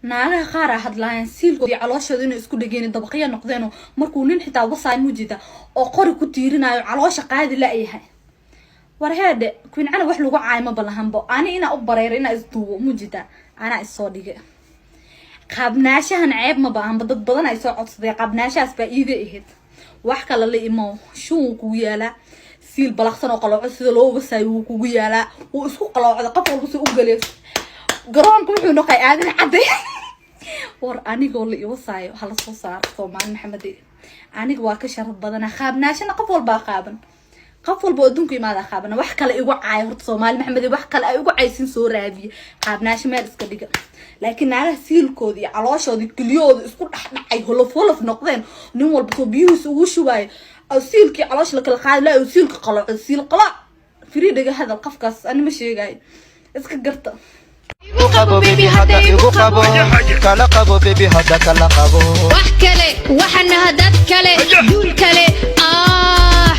Naagaha qaar aa hadlaayaan, siilkood iyo calooshooda inay isku dhegeen, dabaqya noqdeenoo markuu nin xitaa wasaay mujida oo qori ku tiirinayo, caloosha qaadi la-yahay. War heedhe, Queen Canab wax lagu caayo ma balahanbo. Ani inaa u bareero, inaa isduubo mujida, anaa isoo dhige. Qaabnaashahan ceeb ma baahanba, dad badan ay soo codsaday. Qaabnaashahaas baa iida ahayd, wax kale la imo. Shun wuu kugu yaalaa, siil balaqsan oo qalooco sida loo wasaayo wuu kugu yaalaa, wuu isku qaloocday. Qof walba si u galeys garoonka wuxuu noqay Aadan Cadde. War anigoo la iwasaayo hala soo saaro. Soomaali Maxamed, aniga waa ka sharaf badana. Qaabnaashana qof walbaa qaaban, qof walba oo adduunka imaada qaabana. Wax kale igu caayo horta, Soomaali Maxamed, wax kale ay igu caysin soo raadiye. Qaabnaasho meel iska dhiga. Laakiin naagaha siilkooda iyo calooshooda, keliyahooda isku dhexdhacay, holof holof noqdeen, nin walba soo biyuhiisa ugu shubaayo oo siilkii caloosha la kala qaadi laa, siilka qalooco, siil qalooc free dhaga hadal. Qofkaas ani ma sheegayo, iska garta. Igu qabo, baby, hadda igu qabo, kala qabo, baby, hadda kala qabo. Wax kale waxanaha, dad kale, duul kale ah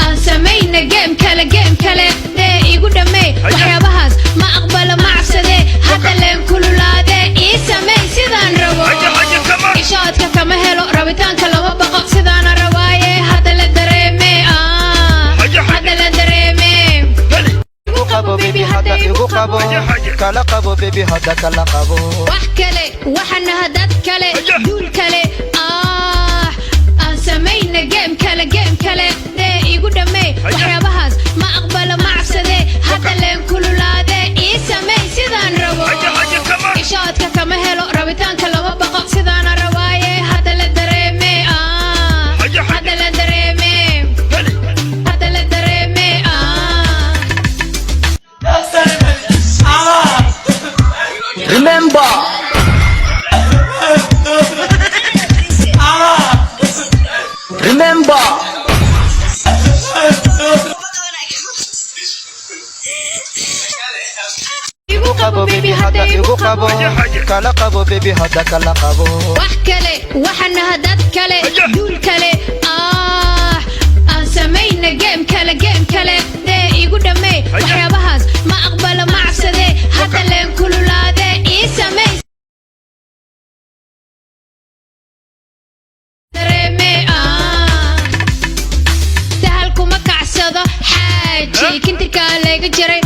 aan samayna, game kale, game kale dee igu dhammey. Waxyaabahaas ma aqbalo, ma cabsadee, hadda leen kululaadee, ii samey sidaan rabo. Ishoodka kama helo, rabitaanka lama baqo, sidaana rabaaye, hadda la dareeme, hadda la dareeme. Igu qabo, baby, hadda igu qabo, kala qabo, baby, hadda kala qabo. Wax kale waxanaha, dad kale, duul kale ah aan samayna, game kale, game kale dee igu dhammey. Waxyaabahaas ma aqbalo, ma cabsadee, hadda leen kululaadee, ii samey sidaan rabo. Ishoodka kama helo, rabitaanka lama baqo, sidaana rabaaye, hadda la dareeme, hadda la dareeme, hadda la dareeme. Remember. Remember. Igu qabo, baby, hadda igu qabo, kala qabo, baby, hadda kala qabo. Wax kale waxanaha, dad kale, duul kale ah aan samayna, game kale, game kale dee igu dhammey. Waxyaabahaas ma aqbalo, ma cabsadee, hadda leen kululaadee, ii samey dareeme. Sahal kuma kacsado xaaji, kintirkaa layga jaray.